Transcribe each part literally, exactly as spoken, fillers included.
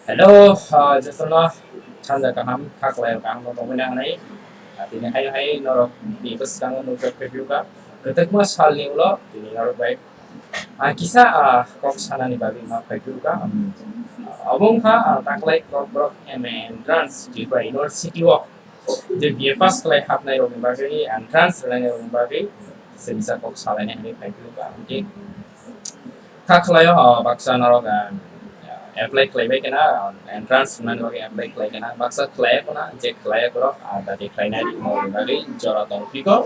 Hello, ah, jotono sanja kaham, kha kwlai kaham no tongwi na hinwi. Ah, tini hai hai norok ni bwskango nukjak phaiphiyokha. Kwtakma salni ulo tini norok bai, ah, kisa, ah, kok sanani bagwi ma phaiphiyokha. Obo wngkha, ah, taklai Kokborok M A entrance Tripura University o je B A pass khlai hapnai rokni bagwi, entrance rwlainai rokni bagwi, se bisa kok salainai hinwi phaiphiyokha. Hwnkhe kha khlaio, o, baksa norok, ah, apply khlaibai kheno, ah, entrance rwnani bagwi apply khlai kheno, baksa khlaiya kheno, je khlaiya borok, ah, dabi khlainai rokni bagwi jora tong phiko.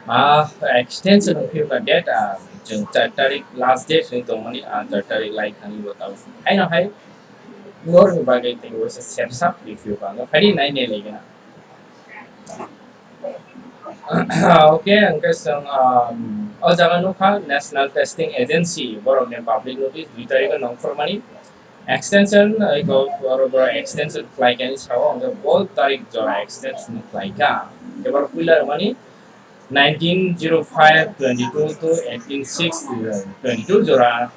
Ah, extension wng phiyokha date, ah, chwng char tarik last date hinwi tongmani, ah, char tarik lai thani bo tabuk. Haino hai norokni bagwi tei waisa sepsa phiyokha, no phaidi nai nai lai kheno. Okay, hwnkhe chwng, um, o jaga nukha National Testing Agency, borokni public notice dui tarikh o nongkhormani. Extension, eko borok, borok extension khlai kani sao, hwnkhe bo tarikh jora extension khlai kha. Hwnkhe borok puila rwmani nineteen zero five twenty-two to eighteen six twenty-two jora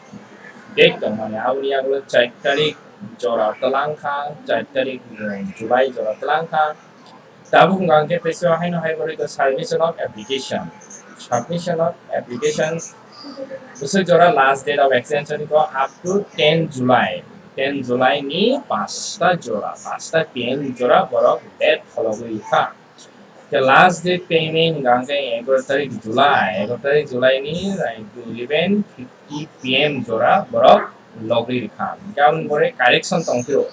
date tongmani. Aboni yagulo char tarikh jora twlang kha, char tarikh, um, July jora twlang kha. Tabuk wngkha hwnkhe teisa haino hai borok submission of application. Submission of application bwswk jora last date of extension ko up to ten July. Ten July ni pasta jora, pasta P M jora borok date phologwi kha. Ke last date payment hwnkha hwnkhe egaroh tarik July, egaroh tarik July ni, like, eleven fifty P M jora borok logri rikha. Hwnkhe aboni pore correction tongphio.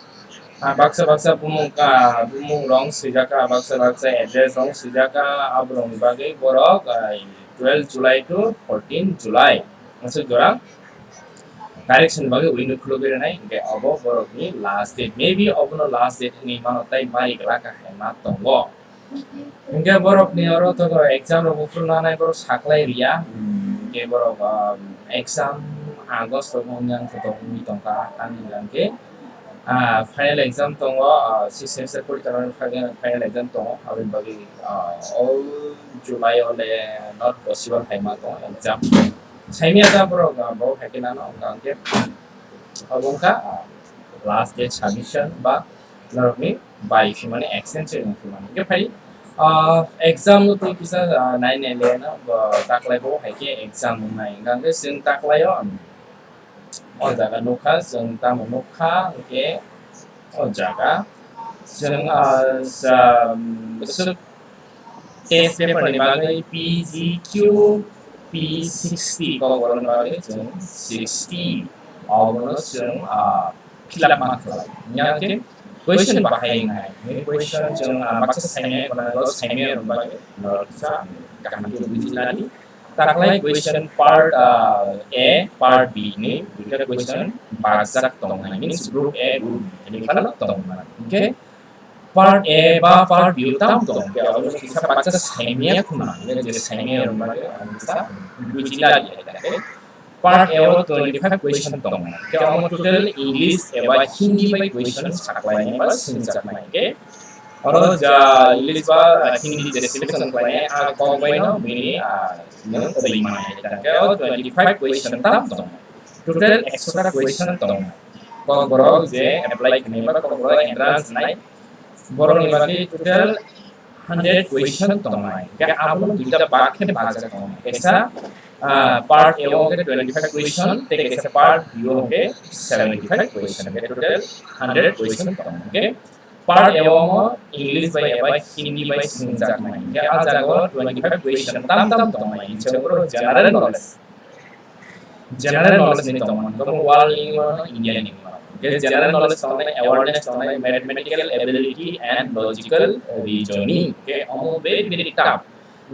Ah, baksa baksa bumung ka, bumung wrong swijak kha, baksa baksa address wrong swijak kha, aborokni bagwi borok, ah, twelve July to fourteen July aswk jora correction bagwi window khulugwi rwnai, hwnkhe obo borokni last date. Maybe obono last date wngwi mano tei bari glak kha hai ma tongo. Hwnkhe borokni oro to exam rok buphuru nanai borok saklai riya. Hmm, hwnkhe borok, ah, exam August rok wngya wngkha to wngwi tongkha, tamni hwnkhe, ah, final exam tongo, ah, six semester porikha rok final exam tongo, aboni bagwi, ah, all July o le not possible hai ma tongo exam. Saimya da borok, ah, borok hai khe nano wngkha hwnkhe, obo wngkha, ah, last date submission ba norokni bai phimani extension wng phimani. Hwnkhe phai, ah, exam no twi kisa, ah, nai nai le no, bo taklai bo hai khe exam wngnai. Hwnkhe chwng taklai o, o jaga nukha, chwng tamo nukha, hwnkhe o jaga chwng, ah, sa-, um, bwswk test paper ni bagwi P G Q P sixty, Kokborok ni bagwi chwng sixty. Obono chwng, ah, fill up ma khlai. Hwnkhe question bahai wngnai. Question chwng, ah, baksa saimanya khwna, saimanya rwna bagwi norok kisa kaham khe buji ladi. Taklai question part, ah, A, part B ni duita question bajak tongnai. Means group A, group B ni phano tongnai. Hwnkhe part A ba part B o tam tong khe abo kisa baksa saimanya khwna, je saimanya rwna bagwi ang kisa buji ladi. Part A o twenty-five question tong khe amo total English eba Hindi bai question saklainai ba swngjaknai khe oro ja English ba, ah, Hindi je selection khlainai a kok bai no bini, ah, nwng kwbwi manai khe o twenty-five question tam tong, total ekshota question tong. Kokborok je apply khnai ba Kokborok entrance nai, borokni bagwi total hundred question tongnai. Khe abono duita bak khe bajak tongnai. Kaisa, ah, part A o khe twenty-five question, tei kaisa part B o khe seventy-five question, khe total hundred question tongnai. Khe part A o mo English bai eba Hindi bai swngjaknai. Khe a jaga o twenty-five question tam tam tongnai. Hwnkhe borok general knowledge. General knowledge ni tongmani, tamo world ni wano, India ni wano. Ke general knowledge tongnai, awareness tongnai, mathematical ability and logical reasoning. Ke omo very, very tough.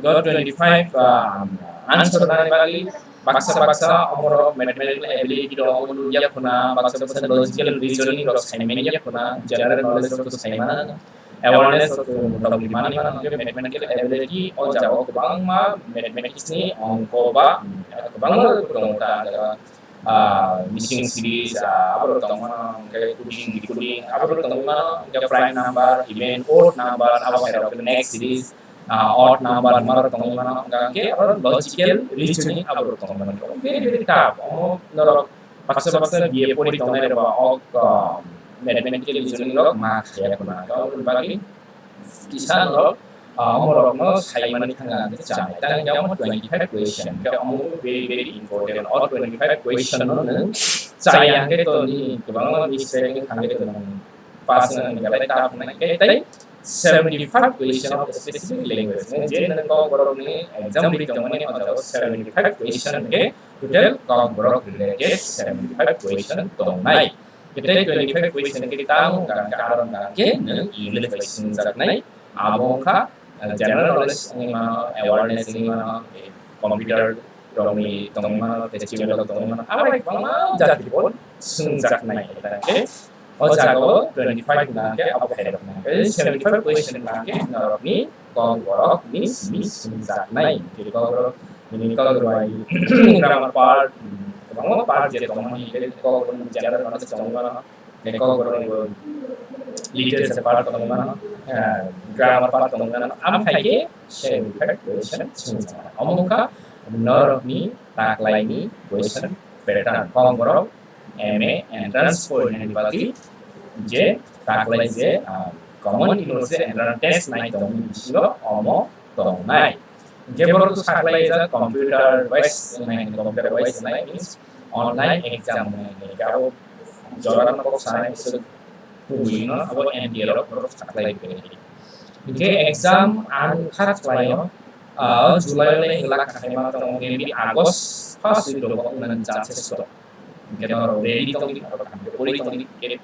Go twenty-five, um, answer nani bagwi baksa baksa omoro mathematical ability rok omo nukya khuna, baksa baksa logical reasoning rok saimanya khuna, general knowledge rok saimana. Awareness of, uh, motamoti manwi mano hwnkhe mathematical ability o jagao kwbangma mathematics ni ongko ba, uh, kwbangma tongo ta, uh, missing series, uh, aborok tongmano hwnkhe coding, decoding, aborok tongmano hwnkhe prime number, even odd number, abo hai rok next series, uh, odd number, marok tongmano hwnkhe abo logical reasoning aborok tongmano. Very, very tough. Omo norok baksa baksa B A pori tongnai rok ba ok, uh, mathematical reasoning rok ma khaya kuna. Aboni bagwi kisa norok, ah, omorokno saimani thanga khe chai. Tang khe omo twenty five question, khe omo very, very important. O twenty five question no nwng chaya khe to nini kwbangma mistake wngkha khe to nwng pass wngna belai tough wngnai khe tei seventy five question of specific language. Nwng je nwng Kokborokni exam ri tongmani o jaga seventy five question khe total Kokborok related seventy five question tongnai. Khe tei twenty five question khe tamo wngkha khe aro wngkha khe nwng English bai swngjaknai. Abo wngkha, uh, general knowledge wngwi mano, awareness wngwi mano, computer rokni tongwi mano, festival rok tongwi mano, abo hai kwbangma jati bo swngjaknai. Hwnkhe o jaga o twenty five hwnkhe abo hai rok hwnkhe seventy five question hwnkhe norokni Kokborokni simi swngjaknai. Hwnkhe Kokborok nini Kokborok bai grammar part, kwbangma part je tongmani, hwnkhe Kokborok general knowledge tongwi mano, hwnkhe Kokborok ni bo literature part tongwi mano, ah, grammar part tongwi mano, amo hai khe seventy five question swngjaknai. Omo wngkha norokni taklaini question pattern. Kokborok M A entrance porinani bagwi je taklai je, ah, common university entrance test nai tongmani bisingo omo tongnai. Hwnkhe borok to saklaijak computer wise wngnai, computer wise wngnai means online exam wngnai, hwnkhe abo jorano kok sanai bwswk kubui no abo M D A rok borok saklai bai. Hwnkhe exam ang kha khlaio, ah, July o le hwla kha khaima tongo, maybe August first week rok bo wngnani chances tongo. Hwnkhe norok ready tongdi, norok hamkhe pori tongdi, hwnkhe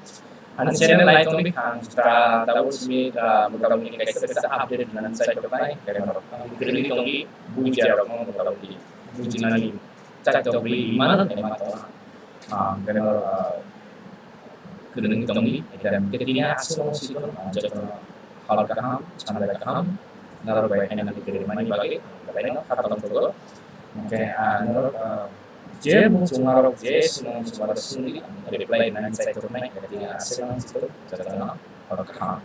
ani channel nai tongdi, ang ta tabuk simi, ah, mota moti kaisa kaisa update rwnani chai tongnai, hwnkhe norok kwrwngwi tongdi, bujiya rokno mota moti bujinani chai tongdi, imano ema tongo. Ah, hwnkhe norok, ah, kwrwngwi tongdi, hwnkhe tini aswk no si tong, ah, jotono hal kaham, sanjai kaham, norok bai khainani kwrwngmani bagwi ang belai no kha tong tongo. Hwnkhe, ah, norok, ah, je muchungmarok je swngmung swngmarok swngdi, ang reply rwnani chai tongnai, hwnkhe tini aswk no si tong, jotono hal kaham.